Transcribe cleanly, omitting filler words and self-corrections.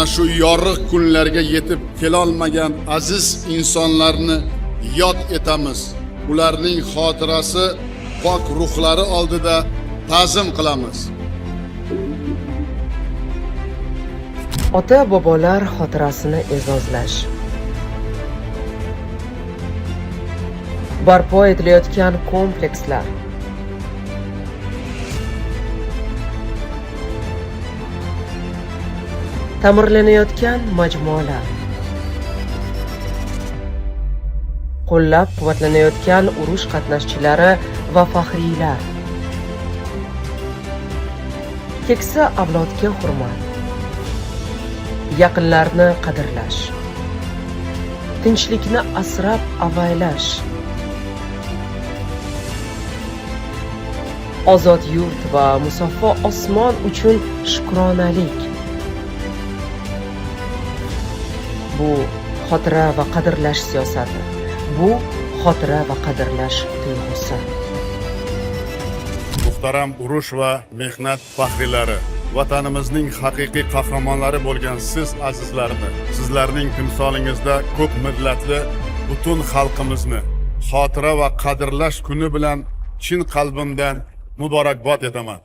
Mana shu yorug' kunlarga yetib kelolmagan aziz insonlarni yod etamiz. Ularning xotirasi, pok ruhlari oldida ta'zim qilamiz. Ota-bobolar xotirasini e'zozlash. Barpo etilayotgan komplekslar. Ta'mirlanayotgan majmualar. Qo'llab-quvvatlanayotgan urush qatnashchilari va faxriylar. Keksa avlodga hurmat. Yaqinlarni qadrlash. Tinchlikni asrab avaylash. Ozod yurt va musaffo osmon uchun shukronalik. Bu xotira va qadrlash siyosati. Bu xotira va qadrlash tuyg'usi. Muhtaram urush va mehnat faxriylari, vatanimizning haqiqiy qahramonlari bo'lgan siz azizlarni, sizlarning timsolingizda ko'p millatli butun xalqimizni xotira va qadrlash kuni bilan chin qalbimdan muborakbod etaman.